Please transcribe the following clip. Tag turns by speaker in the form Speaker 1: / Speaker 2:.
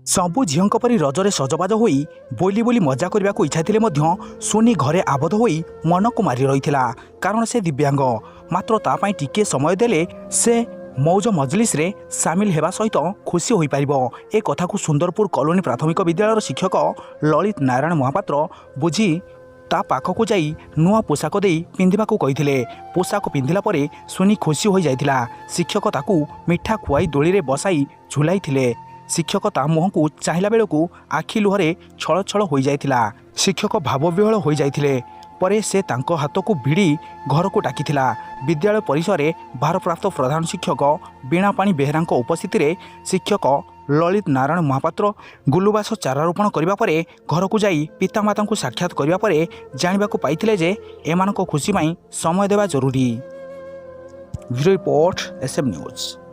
Speaker 1: ସବୁ ଝିଅଙ୍କ ପରି ରଜରେ ସଜବାଜ ହୋଇ ବୋଲି ବୋଲି ମଜା କରିବାକୁ ଇଚ୍ଛା ଥିଲେ ମଧ୍ୟ ସୁନି ଘରେ ଆବଦ୍ଧ ହୋଇ ମନକୁ ମାରି ରହିଥିଲା, କାରଣ ସେ ଦିବ୍ୟାଙ୍ଗ। ମାତ୍ର ତା ପାଇଁ ଟିକିଏ ସମୟ ଦେଲେ ସେ ମୌଜ ମଜଲିସରେ ସାମିଲ ହେବା ସହିତ ଖୁସି ହୋଇପାରିବ। ଏ କଥାକୁ ସୁନ୍ଦରପୁର କଲୋନୀ ପ୍ରାଥମିକ ବିଦ୍ୟାଳୟର ଶିକ୍ଷକ ଲଳିତ ନାରାୟଣ ମହାପାତ୍ର ବୁଝି ତା ପାଖକୁ ଯାଇ ନୂଆ ପୋଷାକ ଦେଇ ପିନ୍ଧିବାକୁ କହିଥିଲେ। ପୋଷାକ ପିନ୍ଧିଲା ପରେ ସୁନି ଖୁସି ହୋଇଯାଇଥିଲା। ଶିକ୍ଷକ ତାକୁ ମିଠା ଖୁଆଇ ଦୋଳିରେ ବସାଇ ଝୁଲାଇଥିଲେ। ଶିକ୍ଷକ ତା ମୁହଁକୁ ଚାହିଁଲା ବେଳକୁ ଆଖି ଲୁହରେ ଛଳ ଛଳ ହୋଇଯାଇଥିଲା। ଶିକ୍ଷକ ଭାବବିହ୍ୱଳ ହୋଇଯାଇଥିଲେ। ପରେ ସେ ତାଙ୍କ ହାତକୁ ଭିଡ଼ି ଘରକୁ ଡାକିଥିଲା। ବିଦ୍ୟାଳୟ ପରିସରରେ ଭାରପ୍ରାପ୍ତ ପ୍ରଧାନ ଶିକ୍ଷକ ବୀଣାପାଣି ବେହେରାଙ୍କ ଉପସ୍ଥିତିରେ ଶିକ୍ଷକ ଲଳିତ ନାରାୟଣ ମହାପାତ୍ର ଗୁଲୁବାସ ଚାରା ରୋପଣ କରିବା ପରେ ଘରକୁ ଯାଇ ପିତାମାତାଙ୍କୁ ସାକ୍ଷାତ କରିବା ପରେ ଜାଣିବାକୁ ପାଇଥିଲେ ଯେ ଏମାନଙ୍କ ଖୁସି ପାଇଁ ସମୟ ଦେବା ଜରୁରୀ। Bureau report, SM news.